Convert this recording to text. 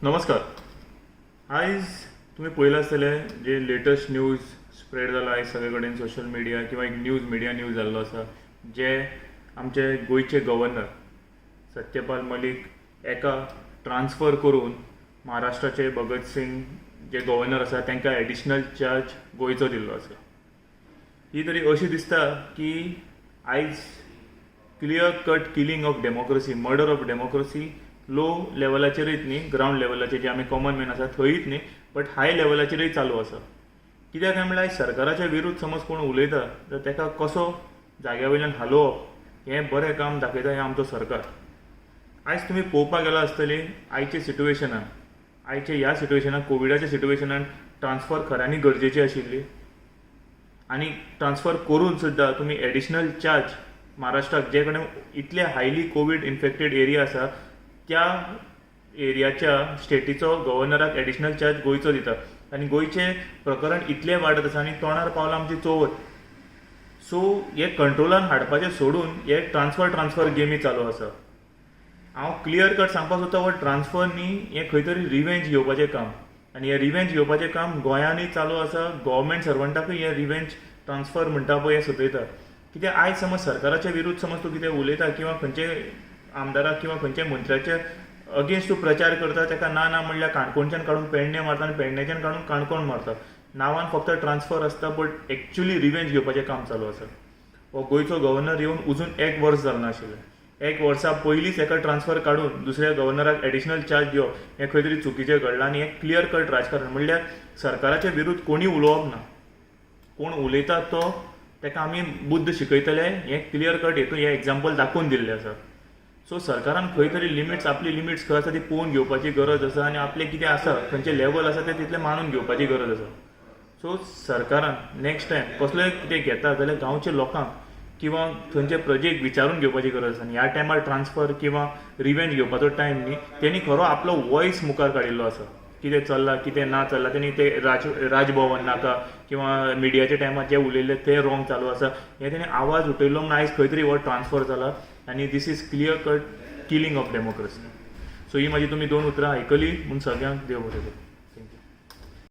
नमस्कार. आयज तुमी पळयलां आसतलें जे लेटस्ट न्यूज स्प्रेड जाला आयज सगळे कडेन सोशल मिडिया किंवा एक न्यूज मिडिया न्यूज जाल्लो आसा, जे आमचे गोंयचे गव्हर्नर सत्यपाल मलीक एका ट्रान्सफर करून महाराष्ट्राचे भगत सिंग जे गव्हर्नर आसा तांकां एडिशनल चार्ज गोंयचो दिल्लो आसा. ही तरी अशी दिसता की आयज clear cut killing of democracy, murder of democracy low लेवलाचेरूच न्ही, ग्रावंड लेवलाचेर जे आमी कॉमन मॅन आसा थंयच न्ही, बट हाय लेवलाचेरूय चालू आसा. कित्याक काय म्हणल्यार आयज सरकाराच्या विरुद्ध समज कोण उलयता जाल्यार ताका कसो जाग्या वयल्यान हालोवप हें बरें काम दाखयता हें आमचो सरकार. आयज तुमी पळोवपाक गेला आसतली, आयच्या सिट्युएशनान, आयच्या ह्या सिट्युएशनान, कोविडाच्या सिट्युएशनान ट्रान्सफर खऱ्यांनी गरजेची आशिल्ली आनी ट्रान्सफर करून सुद्दां तुमी एडिशनल चार्ज महाराष्ट्राक, जे कडेन इतले हायली कोवीड इन्फेक्टेड एरिया आसा, त्या एरियाच्या स्टेटीचो गव्हर्नराक एडिशनल चार्ज गोंयचो दिता आनी गोंयचें प्रकरण इतलें वाडत आसा आनी तोंडार पावलां आमची चवथ. सो हे कंट्रोलान हाडपाचें सोडून हे ट्रान्सफर ट्रान्सफर गेमी चालू आसा. हांव क्लियर कट सांगपाक सोदता, हो ट्रान्सफर न्ही, हें खंय तरी रिवेंज घेवपाचें काम आनी हें रिवेंज घेवपाचें काम गोंयांनूय चालू आसा. गव्हर्मेंट सर्वंटाकूय हें रिवेंज ट्रान्सफर म्हणटा पळय, हें सतयता. कित्याक आयज समज सरकाराच्या विरुद्ध समज तूं कितें उलयता किंवा खंयचे आमदाराक किंवा खंयच्या मंत्र्याच्या अगेन्स्ट तूं प्रचार करता, ताका ना ना म्हणल्यार काणकोणच्यान काडून पेडणे मारता आनी पेडण्याच्यान काडून काणकोण मारता. नांवान फक्त ट्रान्सफर आसता, बट एक्चुली रिवेंज घेवपाचें काम चालू आसा. हो गोंयचो गव्हर्नर येवन अजून एक वर्स जालें नाशिल्लें. एक वर्सा पयलींच एका ट्रान्सफर काडून दुसऱ्या गव्हर्नराक एडिशनल चार्ज दिवप हें खंय तरी चुकीचें घडलां आनी हें क्लियर कट राजकारण. म्हणल्यार सरकाराच्या विरुद्ध कोणी उलोवप ना, कोण उलयता तो ताका आमी बुद्द शिकयतले, हें क्लियर कट हेतून हें एग्जाम्पल दाखोवन दिल्लें आसा. सो सरकारान खंय तरी लिमिट्स, आपली लिमिट्स खंय आसा ती पळोवन घेवपाची गरज आसा आनी आपलें कितें आसा, खंयचें लेवल आसा तें तितलें मानून घेवपाची गरज आसा. सो सरकारान नेक्स्ट टायम कसलें कितें घेता जाल्यार गांवच्या लोकांक किंवा थंयचे प्रजेक विचारून घेवपाची गरज आसा आनी ह्या टायमार ट्रान्सफर किंवा रिवेंज घेवपाचो टायम न्ही. तेणी खरो आपलो वॉयस मुखार काडिल्लो आसा, कितें चल्लां, कितें ना चल्लां. तेणी ते राजभवन नाका किंवा मिडियाच्या टायमार जे उलयल्ले ते रॉंग चालू आसा, हें तेणी आवाज उठयलो म्हूण आयज खंय तरी हो ट्रान्सफर जाला आनी this is clear cut killing of democracy. So ही म्हाजी तुमी दोन उतरां आयकली म्हूण सगळ्यांक देव बरें करूं.